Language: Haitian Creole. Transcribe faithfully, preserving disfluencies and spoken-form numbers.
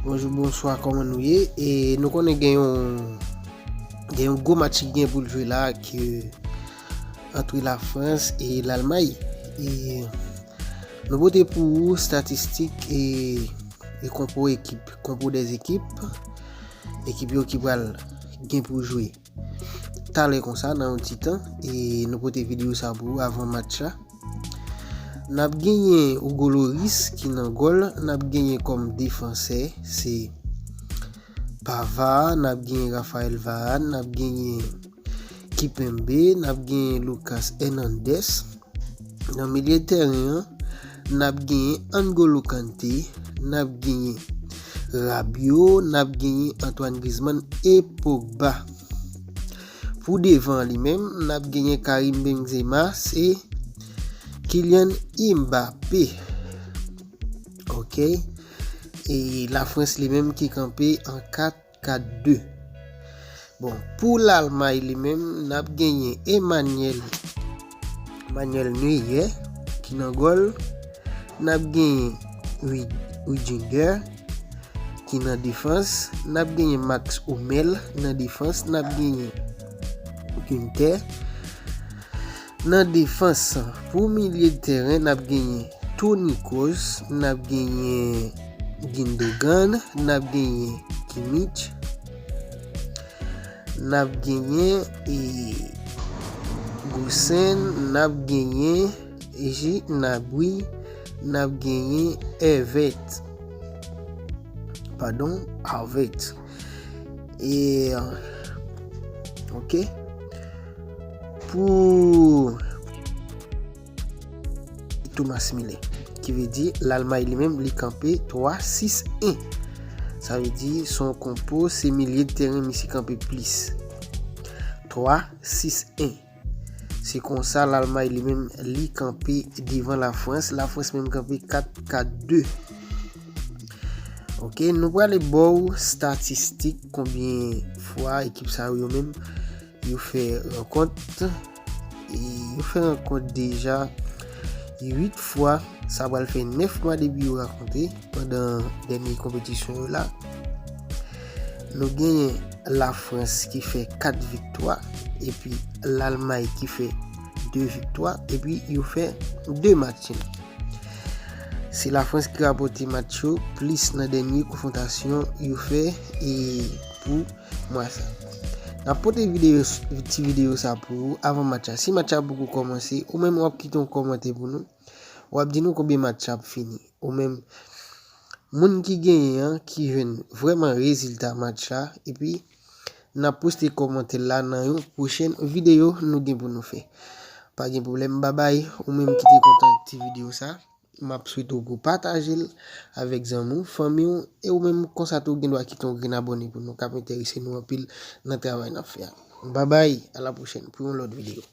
Bonjou, bonswa, kòman nou ye? E nou konnen gen yon, gen yon gwo match ki gen pou l jwe la, ke antre Lafrans e Lalmay. E nou pote pou ou statistik e, e konpo ekip, konpo dèz ekip, ekip yo ki pral gen pou jwe talè konsa nan yon ti tan, e nou pote videyo sa pou ou avan match la. N ap genyen Hugo Lloris ki nan gòl, n ap genyen kòm defansè, se Pavard, n ap genyen Raphaël Varane, n ap genyen Kimpembe, n ap genyen Lucas Hernandez. Nan milye tèren an, n ap genyen N'Golo Kanté, n ap genyen Rabiot, n ap genyen Antoine Griezmann e Pogba. Pou devan li menm, n ap genyen Karim Benzema, se Kylian Mbappé. Ok. E Lafrans li menm ki kanpe an kat kat de. Bon, pou Lalmay li menm, n ap genyen Emmanuel, Manuel Neuer ki nan gòl. N ap genyen Rü-, Rüdiger ki nan defans. N ap genyen Mats Hummels nan defans. N ap genyen Günther. Nan defans, pou milye de tèren, n ap genyen Toni Kroos, n ap genyen Gündogan, n ap genyen Kimmich, n ap genyen, e, Gosens, n ap genyen Gnabry, n ap genyen Havertz. Padon, Havertz. E, ok. Pou Thomas Müller, ki vle di Lalmay li menm, li kanpe twa sis en. Sa vle di, se yon konpo, se milye de tèren misye kanpe plis. Twa sis en. Se konsa Lalmay li menm, li kanpe devan Lafrans. Lafrans menm kanpe kat kat de. Ok, nou prale ba w statistik konbyen fwa ekip sa yo menm yo fè rankont. E yo fè rankont deja uit fwa. Sa pral fè nèf mwa depi yo rakonte pandan dènye konpetisyon yo la. Nou genyen Lafrans ki fè kat viktwa, epi Lalmay ki fè de viktwa, epi yo fè de match nul. Se Lafrans ki rapòte match yo plis nan dènye konfwontasyon yo fè e pou mwa sa. N ap pote videyo, ti videyo sa pou ou avan match la. Si match la poko kòmanse, ou menm w ap kite yon kòmantè pou nou. W ap di nou konbyen match la ap fini. Ou menm, moun ki genyen an, ki jwenn vrèman rezilta match la, epi n ap poste kòmantè la nan yon pwochèn videyo nou gen pou nou fè. Pa gen pwoblèm, babay, ou menm ki te kontan ak ti videyo sa, m ap swete w pou pataje l avèk zanmi w, fanmi w, e ou menm konsa tou gen dwa kite yon grenn abòne pou nou, k ap enterese nou anpil nan travay n ap fè a. Babay, a la pwochèn pou yon lòt videyo.